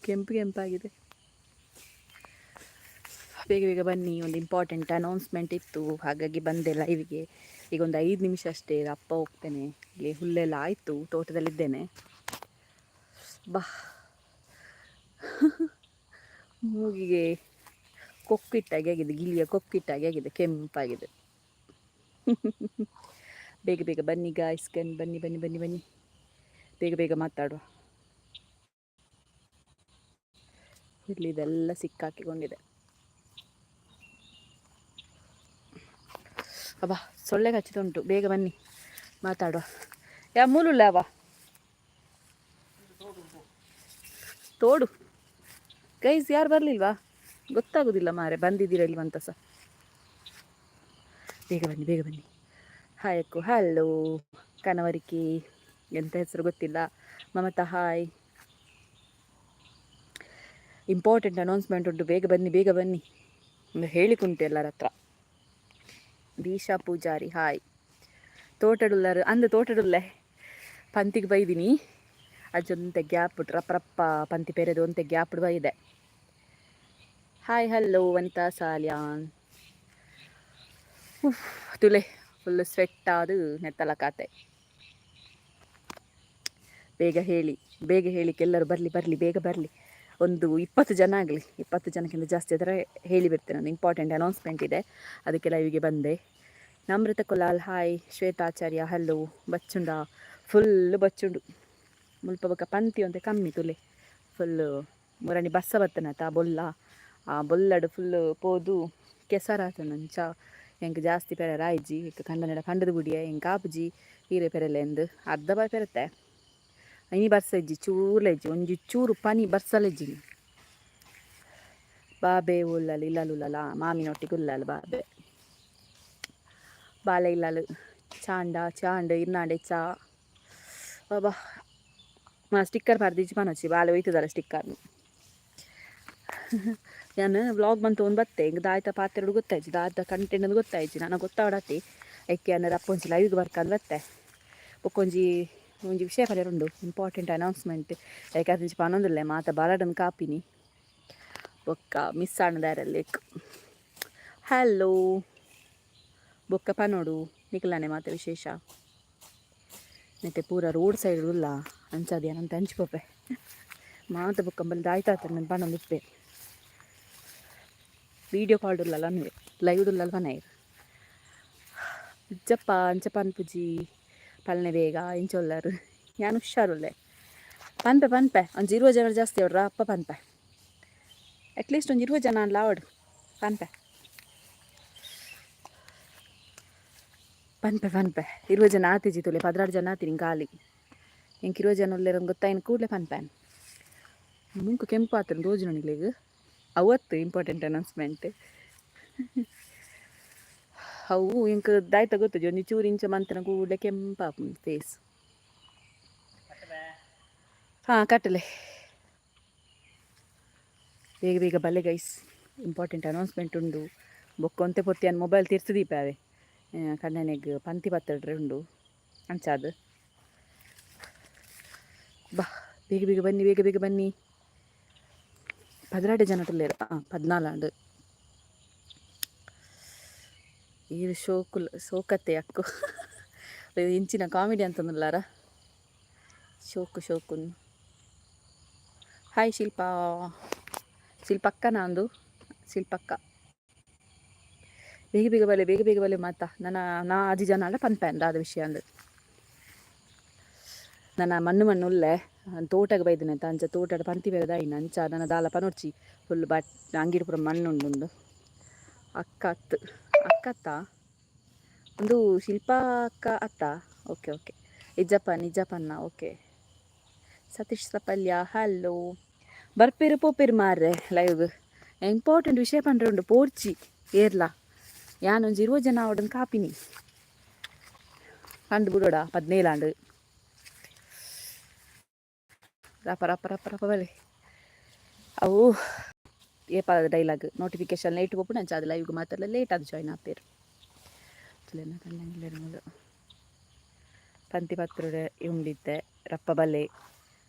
ಕೆಂಪು ಕೆಂಪಾಗಿದೆ. ಬೇಗ ಬೇಗ ಬನ್ನಿ, ಒಂದು ಇಂಪಾರ್ಟೆಂಟ್ ಅನೌನ್ಸ್ಮೆಂಟ್ ಇತ್ತು, ಹಾಗಾಗಿ ಬಂದೆ ಲೈವ್ಗೆ. ಈಗ ಒಂದು 5 ನಿಮಿಷ ಅಷ್ಟೇ, ಅಪ್ಪ ಹೋಗ್ತೇನೆ. ಇಲ್ಲಿ ಹುಲ್ಲೆಲ್ಲ ಆಯಿತು, ತೋಟದಲ್ಲಿದ್ದೇನೆ. ಬಾ, ಮೂಗಿಗೆ ಕೊಕ್ಕಿಟ್ಟಾಗೆ ಆಗಿದೆ, ಗಿಳಿಯ ಕೊಕ್ಕಿಟ್ಟಾಗೆ ಆಗಿದೆ, ಕೆಂಪಾಗಿದೆ. ಬೇಗ ಬೇಗ ಬನ್ನಿ ಗಾಯ್ಸ್, ಗನ್ ಬನ್ನಿ ಬನ್ನಿ ಬನ್ನಿ ಬನ್ನಿ, ಬೇಗ ಬೇಗ ಮಾತಾಡುವ. ಇಲ್ಲಿ ಇದೆಲ್ಲ ಸಿಕ್ಕಾಕಿಕೊಂಡಿದೆ. ಅಬ್ಬಾ, ಸೊಳ್ಳೆ ಕಚ್ಚಿದುಂಟು. ಬೇಗ ಬನ್ನಿ, ಮಾತಾಡುವ. ಯಾ ಮೂಲುಲ್ಲ ಅವ ತೋಡು. ಗೈಸ್, ಯಾರು ಬರಲಿಲ್ವಾ? ಗೊತ್ತಾಗೋದಿಲ್ಲ ಮಾರೆ, ಬಂದಿದ್ದೀರಾ ಇಲ್ವಂತ ಸಹ. ಬೇಗ ಬನ್ನಿ, ಬೇಗ ಬನ್ನಿ. ಹಾಯ್ ಅಕ್ಕು, ಹಲೋ ಕನವರಿಕೆ, ಎಂತ ಹೆಸರು ಗೊತ್ತಿಲ್ಲ. ಮಮತಾ ಹಾಯ್. ಇಂಪಾರ್ಟೆಂಟ್ ಅನೌನ್ಸ್ಮೆಂಟ್ ಉಂಟು, ಬೇಗ ಬನ್ನಿ, ಬೇಗ ಬನ್ನಿ. ಒಂದು ಹೇಳಿಕುಂಟು ಎಲ್ಲರ ಹತ್ರ. ದೀಶಾ ಪೂಜಾರಿ ಹಾಯ್. ತೋಟಡುಲ್ಲರು ಅಂದು ತೋಟಡುಲ್ಲೆ, ಪಂತಿಗೆ ಬೈದಿನಿ. ಅಜ್ಜೊಂತೆ ಗ್ಯಾಪ್ ಬಿಟ್ಟು ರಪ್ಪ ರಪ್ಪ ಪಂತಿ ಪೆರೆದು ಒಂತೆ ಗ್ಯಾಪ್ ಬೈದೆ. ಹಾಯ್, ಹಲೋ ವನಿತಾ ಸಾಲ್ಯಾನ್. ಉಫ್, ತುಲೆ, ಫುಲ್ ಸ್ವೆಟ್ ಆದು ನೆತ್ತಲ ಕಾತೆ. ಬೇಗ ಹೇಳಿ, ಬೇಗ ಹೇಳಿ, ಎಲ್ಲರೂ ಬರಲಿ ಬರಲಿ, ಬೇಗ ಬರಲಿ. ಒಂದು 20 ಜನ ಆಗಲಿ, 20 ಜನಕ್ಕಿಂತ ಜಾಸ್ತಿ ಆದರೆ ಹೇಳಿ ಬಿಡ್ತೇನೆ. ಒಂದು ಇಂಪಾರ್ಟೆಂಟ್ ಅನೌನ್ಸ್ಮೆಂಟ್ ಇದೆ, ಅದಕ್ಕೆ ಲೈವಿಗೆ ಬಂದೆ. Namrata Kulal hi, Shwetha Acharya hello. ಬಚ್ಚುಂಡ, ಫುಲ್ಲು ಬಚ್ಚುಂಡು. ಮುಲ್ಪ ಬೊಕ ಪಂತಿ ಒಂತೆ ಕಮ್ಮಿ ತುಲೆ. ಫುಲ್ಲು ಮುರಣಿ ಬಸ್ಸ ಬತ್ತನತ ಬೊಲ್ಲ, ಆ ಬೊಲ್ಲಡು ಫುಲ್ಲು ಪೋದು ಕೆಸರಾತಂಚ. ಅಂಚ ಎಂಕ್ ಜಾಸ್ತಿ ಪೆರೆ ರಾಯ್ಜಿ ಇಕ್ಕ ಕಂಡನೆಡ ಪಂಡದ ಗುಡಿಯ ಎಂಕ್ ಆಪುಜಿ ಹೀರೆ ಪೆರೆಲೆ ಎಂದು ಅರ್ಧ ಬಾಯ್ ಪೆರತ್ತೆ. ಇನಿ ಬರ್ಸ ಇಜ್ಜಿ, ಚೂರ್ಲ ಇಜ್ಜಿ, ಒಂಜಿ ಚೂರು ಪನಿ ಬರ್ಸಲೆಜ್ಜಿ. ಬಾಬೆ ಉಲ್ಲಲ್ ಇಲ್ಲಲ್ ಉಲ್ಲಲ, ಮಾಮಿನೊಟ್ಟಿಗೆ ಉಲ್ಲಲ್ ಬಾಬೆ. ಬಾಲೆ ಇಲ್ಲಲ್ ಚಾಂಡ ಚಾಂಡ್ ಇರ್ನಾಂಡೆ ಚಾ. ಬಾಬಾ ಸ್ಟಿಕ್ಕರ್ ಪಾರ್ದಿಜ್ಜಿ ಪನೊಚ್ಚಿ, ಬಾಲೆ ಒಯ್ತದಲ್ಲ ಸ್ಟಿಕ್ಕರ್. ಯಾನ್ ವ್ಲಾಗ್ ಮಂತ್ ಒಂದು ಬತ್ತೆ, ಇಂಕ್ ದಾಯ್ತ ಪಾತೆರೊಡು ಗೊತ್ತಾಯ್ಜಿ, ದಾದ ಕಂಟೆಂಟ್ ಅಂದ್ ಗೊತ್ತಾಯ್ಜಿ. ನಾನು ಗೊತ್ತಾವಡತಿ ಐಕೆ ಅನ್ನರ ಅಪ್ಪೊಂಜಿ ಲೈವ್ಗೆ ಬರ್ಕಂದು ಬತ್ತೆ. ಬೊಕ್ಕೊಂಜಿ ಒಂಜಿ ವಿಷಯ ಪಡೆಯರುಂಡು, ಇಂಪಾರ್ಟೆಂಟ್ ಅನೌನ್ಸ್ಮೆಂಟ್. ಯಾಕೆ ಪನೊಂದುಲ್ಲೆ, ಮಾತ ಬರಡನ್ ಕಾಪಿನಿ, ಬೊಕ್ಕ ಮಿಸ್ ಆಣದಾರಲ್ಲೇಕ್. ಹಲೋ, ಬೊಕ್ಕ ಪನೋಡು ನಿಕಲಾನೆ ಮಾತ ವಿಶೇಷ. ಮತ್ತೆ ಪೂರ ರೋಡ್ ಸೈಡ್ ಉಲ್ಲ, ಅಂಚಾದಿ ಅನಂತ ಅಂಚಿಪೋಪೆ ಮಾತ. ಬೊಕ್ಕಂಬಲ್ಲಿ ದಾಯ್ತಾತ ನನ್ನ ಪನೊಂದಿಪ್ಪೆ. Video call ಉಲ್ಲಲ್ಲ, ಅನ್ವೆ live ಉಲ್ಲಲ್ಲ ಪನಾಯಿರ್. ಇಜ್ಜಪ್ಪ, ಅಂಚ ಪನ್ಪುಜಿ ಪಲ್ನೆ ಬೇಗ. ಇಂಚ ಉಲ್ಲರು, ಯಾನ್ ಹುಷಾರುಲ್ಲೆ. ಪನ್ಪೆ ಪನ್ಪೆ, ಒಂಜಿ 20 ಜನ ಜಾಸ್ತಿ ಅವಡ್ರ ಅಪ್ಪ ಪನ್ಪೆ. ಅಟ್ಲೀಸ್ಟ್ ಒಂಜಿ 20 ಜನ ಅನ್ಲ ಅವಡು. ಪನ್ಪೆ ಪನ್ಪೆ ಪನ್ಪೆ. 20 ಜನ ಆತಿಜಿ ತುಲೆ, 16 ಜನ ಆತಿನಿ ಖಾಲಿ. ಎಂಕ್ 20 ಜನ ಉಲ್ಲೆರ್ ಗೊತ್ತಾಯಿನ ಕೂಡಲೇ ಪನ್ಪೆ. ಮುಂಕು ಕೆಂಪು ಆತನ ತೋಜುನ ನಿಕ್ಲೆಗ್. ಅವತ್ತು ಇಂಪಾರ್ಟೆಂಟ್ ಅನೌನ್ಸ್ಮೆಂಟ್ ಅವು ಎಂಕ್ ದಾಯ್ತ ಗೊತ್ತುಜಿ, ಒಂಜಿ ಚೂರು ಇಂಚ ಮಂತನ ಕೂಡಲೇ ಕೆಂಪಾಪುಂಡು ಫೇಸ್. ಹಾಂ, ಕಟ್ಟಲೆ. ಬೇಗ ಬೇಗ ಬಲ್ಲೆ ಗೈಸ್, ಇಂಪಾರ್ಟೆಂಟ್ ಅನೌನ್ಸ್ಮೆಂಟ್ ಉಂಡು. ಬೊಕ್ಕ ಒಂತೆ ಪೊರ್ತು ಮೊಬೈಲ್ ತಿರ್ತು ದೀಪ ಅವೆ, ಕಣ್ಣನೆಗ್ ಪಂತಿ ಪತ್ತಡ್ರೆ ಉಂಡು. ಅಂಚಾದ್ ಬಾ, ಬೇಗ ಬೇಗ ಬನ್ನಿ, ಬೇಗ ಬೇಗ ಬನ್ನಿ. 12 ಜನ ಉಲ್ಲೆರ್. ಹಾಂ, 14. ಈರ್ ಶೋಕುಲ್ ಸೋಕತ್ತೆ ಅಕ್ಕು, ಇಂಚಿನ ಕಾಮಿಡಿ ಅಂತಂದುಲ್ಲಾರ, ಶೋಕು ಶೋಕುನ್. ಹಾಯ್ ಶಿಲ್ಪಾ, ಶಿಲ್ಪಕ್ಕ ನಂದು ಶಿಲ್ಪಕ್ಕ. ಬೇಗ ಬೇಗ ಬಲೆ, ಬೇಗ ಬೇಗ ಬಲೆ. ಮಾತಾ ನನ್ನ ನಾ ಆಜಿ ಜನ ಅಲ್ಲ ಪನ್ಪೆ ದಾದ ವಿಷಯ ಅಂದ್. ನನ್ನ ಮಣ್ಣು ಮಣ್ಣು ಉಲ್ಲೆ, ತೋಟಗೆ ಬೈದಿನ ಅಂಚ ತೋಟದ ಪಂತಿ ಬೇರೆ ಅಂಚ ನನ್ನ ದಾಲ ಪನೊಡ್ಚಿ, ಫುಲ್ ಬಟ್ ಅಂಗಿಡ್ ಪೂರ ಮಣ್ಣು ಉಂಡು. ಅಕ್ಕ ಅತ್ತು, ಅಕ್ಕತ್ತ ಒಂದು ಶಿಲ್ಪಾ ಅಕ್ಕ ಅತ್ತ. ಓಕೆ ಓಕೆ, ಇಜ್ಜಪ್ಪ ನಿಜಪ್ಪನ್ನ. Okay, Satish Sapalya hello. ಬರ್ಪೇರು ಪೋಪೇರು ಮಾರ್ರೆ ಲೈವ್. ಇಂಪಾರ್ಟೆಂಟ್ ವಿಷಯ ಪಂಡ್ರೆ ಉಂಡು, ಪೋರ್ಚಿ ಏರ್ಲಾ. ಯಾನ್ ಒಂಜಿ 20 ಜನ ಅವಡನ್ ಕಾಪಿನಿ ಪಂದ್ ಬುಡೋಡ. 17 ಆಂಡ್. ರಪ ರಪ ರಪ ರಪ ಬಲೆ. ಅವು ಏಪಾದ ಡೈಲಾಗ್, ನೋಟಿಫಿಕೇಶನ್ ಲೇಟ್ ಪೋಪುಂಡು. ಅಂಚ ಅದು ಲೈವ್ಗೆ ಮಾತ್ರ ಲೇಟ್ ಅದು ಜಾಯ್ನ್ ಆಪೇರು. ಪಂತಿ ಪತ್ರದ ಉಂಡಿತ್ತೆ, ರಪ್ಪ ಬಲೆ.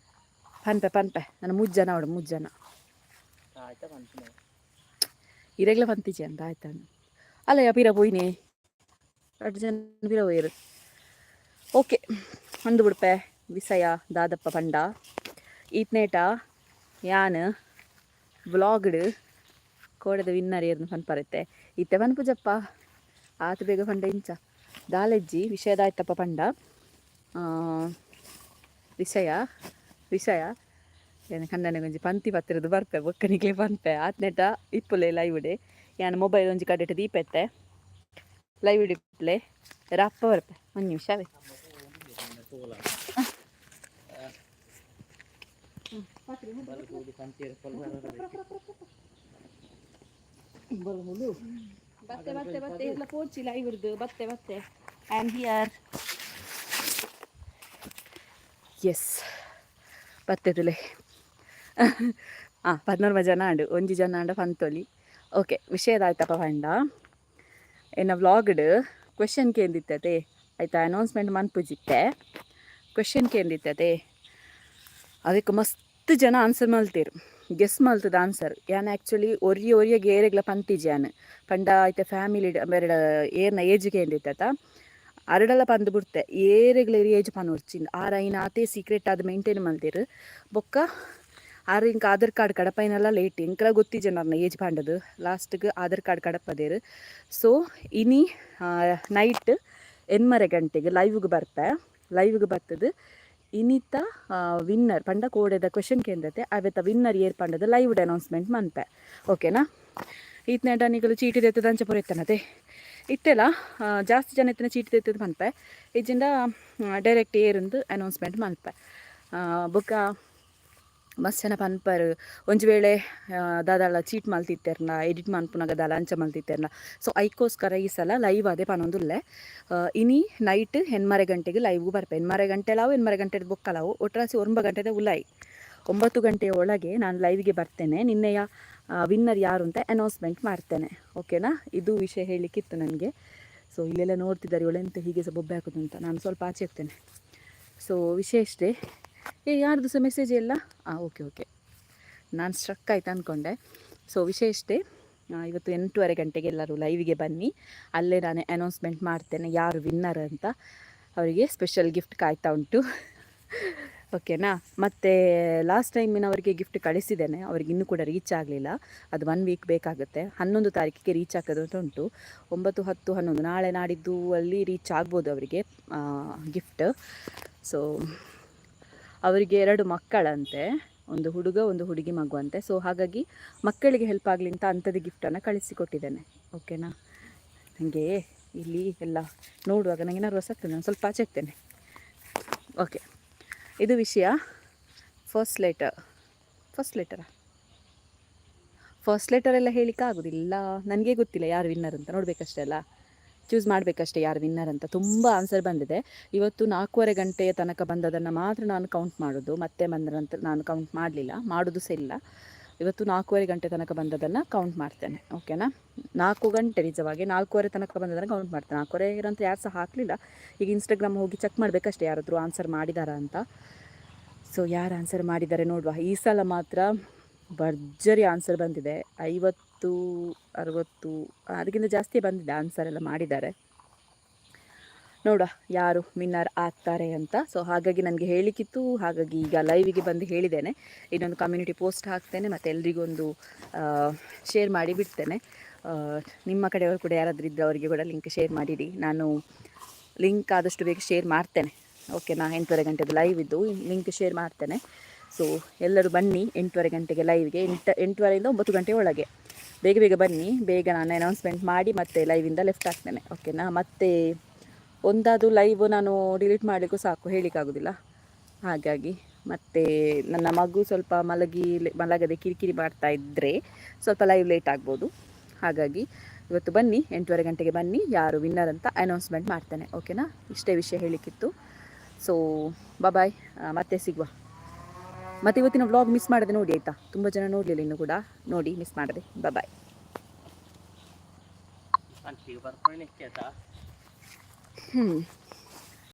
ಪನ್ಪೆ ಪನ್ಪೆ ನನ್ನ ಮೂಜ್ ಜನ ಅವಡು, ಮೂಜ್ ಜನ. ಆಯ್ತಾ ಪನ್ಪಿನ. ಇರೆಗ್ಲ ಪಂತಿಜಿ ಅಂತ ಆಯ್ತಾನ ಅಲ್ಲ, ಪಿರ ಪೋಯಿನಿ, ರಡ್ಡ್ ಜನ ಪಿರ ಪೋಯೆರ್. ಓಕೆ, ಅಂದು ಬಿಡ್ಪೆ ವಿಸಯ ದಾದಪ್ಪ ಪಂಡ ಈತ್ನೇಟ ಯಾನ್ ವ್ಲಾಗ್ಡ್ ಕೋಡೆದ ವಿನ್ನರ್ ಏರ್ನು ಪನ್ಪರತ್ತೆ. ಇತ್ತೆ ಪನ್ಪುಜಪ್ಪ, ಆತು ಬೇಗ ಪಂಡ ಇಂಚ ದಾಲೆಜ್ಜಿ. ವಿಷಯದಾಯ್ತಪ್ಪ ಪಂಡ. ವಿಷಯ ವಿಷಯ ಏನು ಕಣ್ಣನೆ ಒಂಜಿ ಪಂತಿ ಪತ್ತಿರದು ಬರ್ಪೆ, ಬೊಕ್ಕನಿಗ್ಲೆ ಪನ್ಪೆ. ಆತ್ನೇಟ ಇಪ್ಪುಲೆ ಲೈವ್. ಯಾನ್ ಮೊಬೈಲ್ ಒಂಜಿ ಕಡೆಟ್ ದೀಪೆತ್ತೆ, ಲೈವ್ ಇಪ್ಪುಲೆ, ರಪ್ಪ ಬರ್ಪೆ, ಒಂದು ನಿಮಿಷವೇ. ತೋಲ ಪಂತಿಯರ್. ಬತ್ತೆ ಬತ್ತೆ ಬತ್ತೆ, ಎಲ್ಲ ಪೋಡ್ಚಿ ಲೈವ್ ಇರ್ದು. ಬತ್ತೆ ಬತ್ತೆ, I am here. Yes, ಬತ್ತೆದುಲೆ. ಹಾಂ, 11 ಜನ ಆಂಡು, ಒಂಜಿ ಜನ ಆಂಡ ಪಂತೊಲಿ. ಓಕೆ, ವಿಷಯದಾಯ್ತಪ್ಪ ಪಂಡ, ಎನ್ನ ವ್ಲಾಗ್ಡ್ ಕ್ವೆಶನ್ ಕೇಂದಿತ್ತತೆ, ಆಯ್ತಾ? ಅನೌನ್ಸ್ಮೆಂಟ್ ಮನ್ಪುಜಿತ್ತೆ. ಕ್ವೆಶನ್ ಕೇಂದಿತ್ತತೆ, ಅದಕ್ಕೆ ಮಸ್ತ್ ಜನ ಆನ್ಸರ್ ಮಲ್ತೇರು, ಗೆಸ್ ಮಲ್ತದ ಆನ್ಸರ್. ಯಾನ್ ಆ್ಯಕ್ಚುಲಿ ಒರಿಯ ಒರಿಯಗೆ ಏರೆಗ್ಲ ಪಂತಿಜಿ ಯಾನ್. ಪಂಡ ಐತೆ ಫ್ಯಾಮಿಲಿ ಬೇರೆ ಏರ್ನ ಏಜ್ ಕೇಂದಿತ್ತತ, ಅರಡಲ ಪಂದು ಬಿಡ್ತೆ, ಏರೆಗ್ಲ ಏಜ್ ಪನೊರ್ಚಿ. ಆರ್ ಐನ ಆತೇ ಸೀಕ್ರೆಟ್ ಆದ್ ಮೇಂಟೈನ್ ಮಲ್ತೇರು. ಬೊಕ್ಕ ಆರ್ ಇಂಕ ಆಧಾರ್ ಕಾರ್ಡ್ ಕಡಪೈನಲ್ಲ ಲೇಟ್, ಎಂಕಲ ಗೊತ್ತಿಜ ನರ್ನ ಏಜ್ ಪಂಡದು. ಲಾಸ್ಟ್ಗೆ ಆಧಾರ್ ಕಾರ್ಡ್ ಕಡಪದೇರು. ಸೊ ಇನಿ ನೈಟ್ 8:30 ಗಂಟೆಗೆ ಲೈವ್ಗೆ ಬರ್ಪೆ. ಲೈವ್ಗೆ ಬರ್ತದೆ ಇನಿತ ವಿನ್ನರ್ ಪಂಡ, ಕೋಡೆದ ಕ್ವೆಶನ್ ಕೇಂದ್ರತೆ ಅವೆತ ವಿನ್ನರ್ ಏರ್ ಪಂಡದ ಲೈವ್ ಅನೌನ್ಸ್ಮೆಂಟ್ ಮನ್ಪೆ, ಓಕೆನಾ? ಈತ್ನೇಟ ನಿಕಲು ಚೀಟಿ ದೆತ್ತದ ಅಂಚ ಪೊರೆತ್ತನತೆ. ಇತ್ತೆಲ್ಲ ಜಾಸ್ತಿ ಜನ ಇತ್ತಿನ ಚೀಟಿ ದೆತ್ತದ ಪನ್ಪೆ, ಇಜ್ಜಿಂದ ಡೈರೆಕ್ಟ್ ಏರಿಂದು ಅನೌನ್ಸ್ಮೆಂಟ್ ಮನ್ಪೆ. ಬೊಕ್ಕ ಮಸ್ತ್ ಜನ ಪನ್ಪರ್, ಒಂಜಿ ವೇಳೆ ದಾದಾಳ ಚೀಟ್ ಮಲ್ತಿತ್ತೆರ್ನ, ಎಡಿಟ್ ಮನ್ಪುನಗ ದಾಲ ಅಂಚ ಮಲ್ತಿತ್ತೆರ್ನ. ಸೊ ಐಕೋಸ್ಕರ ಈ ಸಲ ಲೈವ್ ಅದೇ ಪನೊಂದುಲ್ಲೆ. ಇನಿ ನೈಟ್ 8:30 ಗಂಟೆಗೆ ಲೈವ್ ಬರ್ಪೆ. 8:30 ಗಂಟೆ ಲಾವು, 8:30 ಗಂಟೆ ಬೊಕ್ಕಲಾವು, ಒಟ್ರಾಸಿ 9 ಗಂಟೆದ ಉಲಾಯಿ, 9 ಗಂಟೆಯ ಒಳಗೆ ನಾನು ಲೈವ್ಗೆ ಬರ್ತೇನೆ. ನಿನ್ನೆಯ ವಿನ್ನರ್ ಯಾರು ಅಂತ ಅನೌನ್ಸ್ಮೆಂಟ್ ಮಾಡ್ತೇನೆ, ಓಕೆನಾ? ಇದು ವಿಷಯ ಹೇಳಲಿಕ್ಕಿತ್ತು ನನಗೆ. ಸೊ ಇಲ್ಲೆಲ್ಲ ನೋಡ್ತಿದ್ದಾರೆ, ಇವಳೆಂತ ಹೀಗೆ ಸಹ ಬೊಬ್ಬೆ ಹಾಕೋದು ಅಂತ. ನಾನು ಸ್ವಲ್ಪ ಆಚೆ ಹೋಗ್ತೇನೆ. ಸೊ ವಿಷಯ ಇಷ್ಟೇ. ಏ, ಯಾರ್ದು ಸಹ ಮೆಸೇಜ್ ಇಲ್ಲ. ಹಾಂ, ಓಕೆ ಓಕೆ, ನಾನು ಸ್ಟ್ರಕ್ ಆಯ್ತು ಅಂದ್ಕೊಂಡೆ. ಸೊ ವಿಷಯ ಇಷ್ಟೇ. ಇವತ್ತು 8:30 ಗಂಟೆಗೆ ಎಲ್ಲರೂ ಲೈವಿಗೆ ಬನ್ನಿ. ಅಲ್ಲೇ ನಾನು ಅನೌನ್ಸ್ಮೆಂಟ್ ಮಾಡ್ತೇನೆ ಯಾರು ವಿನ್ನರ್ ಅಂತ. ಅವರಿಗೆ ಸ್ಪೆಷಲ್ ಗಿಫ್ಟ್ ಕಾಯ್ತಾ ಉಂಟು, ಓಕೆನಾ? ಮತ್ತು ಲಾಸ್ಟ್ ಟೈಮಿನವರಿಗೆ ಗಿಫ್ಟ್ ಕಳಿಸಿದ್ದೇನೆ, ಅವ್ರಿಗೆ ಇನ್ನೂ ಕೂಡ ರೀಚ್ ಆಗಲಿಲ್ಲ. ಅದು ಒನ್ ವೀಕ್ ಬೇಕಾಗುತ್ತೆ. 11 ತಾರೀಕಿಗೆ ರೀಚ್ ಆಗೋದು ಅಂತ ಉಂಟು. 9, 10, 11, ನಾಳೆ ನಾಡಿದ್ದು ಅಲ್ಲಿ ರೀಚ್ ಆಗ್ಬೋದು ಅವರಿಗೆ ಗಿಫ್ಟ್. ಸೊ ಅವರಿಗೆ ಎರಡು ಮಕ್ಕಳಂತೆ, ಒಂದು ಹುಡುಗ, ಒಂದು ಹುಡುಗಿ ಮಗು ಅಂತೆ. ಸೊ ಹಾಗಾಗಿ ಮಕ್ಕಳಿಗೆ ಹೆಲ್ಪ್ ಆಗಲಿ ಅಂತ ಅಂಥದ್ದು ಗಿಫ್ಟನ್ನು ಕಳಿಸಿಕೊಟ್ಟಿದ್ದೇನೆ, ಓಕೆನಾ? ನನಗೆ ಇಲ್ಲಿ ಎಲ್ಲ ನೋಡುವಾಗ ನನಗೆ ನರ್ವಸ್ ಆಗ್ತದೆ. ನಾನು ಸ್ವಲ್ಪ ಆಚೆ ಆಗ್ತೇನೆ. ಓಕೆ, ಇದು ವಿಷಯ. ಫಸ್ಟ್ ಲೆಟರ್, ಫಸ್ಟ್ ಲೆಟರಾ? ಫಸ್ಟ್ ಲೆಟರ್ ಎಲ್ಲ ಹೇಳಲಿಕ್ಕೆ ಆಗೋದಿಲ್ಲ. ನನಗೆ ಗೊತ್ತಿಲ್ಲ ಯಾರು ವಿನ್ನರ್ ಅಂತ. ನೋಡಬೇಕಷ್ಟೇ ಅಲ್ಲ, ಚೂಸ್ ಮಾಡಬೇಕಷ್ಟೇ ಯಾರು ವಿನ್ನರ್ ಅಂತ. ತುಂಬ ಆನ್ಸರ್ ಬಂದಿದೆ. ಇವತ್ತು 4:30 ಗಂಟೆಯ ತನಕ ಬಂದದನ್ನು ಮಾತ್ರ ನಾನು ಕೌಂಟ್ ಮಾಡೋದು. ಮತ್ತೆ ಬಂದ ನಂತರ ನಾನು ಕೌಂಟ್ ಮಾಡಲಿಲ್ಲ, ಮಾಡೋದು ಸಹ ಇಲ್ಲ. ಇವತ್ತು 4:30 ಗಂಟೆ ತನಕ ಬಂದದನ್ನು ಕೌಂಟ್ ಮಾಡ್ತೇನೆ, ಓಕೆನಾ? 4 ಗಂಟೆ, ನಿಜವಾಗಿ 4:30 ತನಕ ಬಂದದನ್ನು ಕೌಂಟ್ ಮಾಡ್ತೇನೆ. 4:30 ಅಂತ ಯಾರು ಸಹ ಹಾಕಲಿಲ್ಲ. ಈಗ ಇನ್ಸ್ಟಾಗ್ರಾಮ್ ಹೋಗಿ ಚೆಕ್ ಮಾಡಬೇಕಷ್ಟೇ, ಯಾರಾದರೂ ಆನ್ಸರ್ ಮಾಡಿದಾರಾ ಅಂತ. ಸೊ ಯಾರು ಆನ್ಸರ್ ಮಾಡಿದ್ದಾರೆ ನೋಡುವ. ಈ ಸಲ ಮಾತ್ರ ಭರ್ಜರಿ ಆನ್ಸರ್ ಬಂದಿದೆ. 50, 60, ಅದಕ್ಕಿಂತ ಜಾಸ್ತಿ ಬಂದಿದೆ. ಆನ್ಸರ್ ಎಲ್ಲ ಮಾಡಿದ್ದಾರೆ. ನೋಡುವ ಯಾರು ವಿನ್ನರ್ ಆಗ್ತಾರೆ ಅಂತ. ಸೊ ಹಾಗಾಗಿ ನನಗೆ ಹೇಳಲಿಕ್ಕಿತ್ತು, ಹಾಗಾಗಿ ಈಗ ಲೈವಿಗೆ ಬಂದು ಹೇಳಿದ್ದೇನೆ. ಇನ್ನೊಂದು ಕಮ್ಯುನಿಟಿ ಪೋಸ್ಟ್ ಹಾಕ್ತೇನೆ ಮತ್ತು ಎಲ್ರಿಗೊಂದು ಶೇರ್ ಮಾಡಿ ಬಿಡ್ತೇನೆ. ನಿಮ್ಮ ಕಡೆಯವರು ಕೂಡ ಯಾರಾದರೂ ಇದ್ದರೆ ಅವರಿಗೆ ಕೂಡ ಲಿಂಕ್ ಶೇರ್ ಮಾಡಿಡಿ. ನಾನು ಲಿಂಕ್ ಆದಷ್ಟು ಬೇಗ ಶೇರ್ ಮಾಡ್ತೇನೆ, ಓಕೆನಾ? 8:30 ಗಂಟೆದು ಲೈವ್ ಇದ್ದು ಲಿಂಕ್ ಶೇರ್ ಮಾಡ್ತೇನೆ. ಸೊ ಎಲ್ಲರೂ ಬನ್ನಿ 8:30 ಗಂಟೆಗೆ ಲೈವ್ಗೆ. 8:30ರಿಂದ 9 ಗಂಟೆ ಒಳಗೆ ಬೇಗ ಬೇಗ ಬನ್ನಿ. ಬೇಗ ನಾನು ಅನೌನ್ಸ್ಮೆಂಟ್ ಮಾಡಿ ಮತ್ತೆ ಲೈವಿಂದ ಲೆಫ್ಟ್ ಆಗ್ತೇನೆ, ಓಕೆನಾ? ಮತ್ತೆ ಒಂದಾದು ಲೈವ್ ನಾನು ಡಿಲೀಟ್ ಮಾಡಲಿಕ್ಕೂ ಸಾಕು, ಹೇಳಲಿಕ್ಕಾಗೋದಿಲ್ಲ. ಹಾಗಾಗಿ ಮತ್ತು ನನ್ನ ಮಗು ಸ್ವಲ್ಪ ಮಲಗಿ ಮಲಗದೆ ಕಿರಿಕಿರಿ ಮಾಡ್ತಾ ಇದ್ದರೆ ಸ್ವಲ್ಪ ಲೈವ್ ಲೇಟ್ ಆಗ್ಬೋದು. ಹಾಗಾಗಿ ಇವತ್ತು ಬನ್ನಿ, 8:30 ಗಂಟೆಗೆ ಬನ್ನಿ. ಯಾರು ವಿನ್ನರ್ ಅಂತ ಅನೌನ್ಸ್ಮೆಂಟ್ ಮಾಡ್ತೇನೆ, ಓಕೆನಾ? ಇಷ್ಟೇ ವಿಷಯ ಹೇಳಲಿಕ್ಕಿತ್ತು. ಸೊ ಬಾಯ್, ಮತ್ತೆ ಸಿಗುವ. ಮತ್ತು ಇವತ್ತಿನ ವ್ಲಾಗ್ ಮಿಸ್ ಮಾಡದೆ ನೋಡಿ, ಆಯಿತಾ? ತುಂಬ ಜನ ನೋಡಲಿಲ್ಲ ಇನ್ನು ಕೂಡ. ನೋಡಿ, ಮಿಸ್ ಮಾಡದೆ. ಬಾಯ್. ಪಂತಿಗೆ ಬರ್ಕೊಂಡು ನಿತ್ಯತಾ. ಹ್ಞೂ.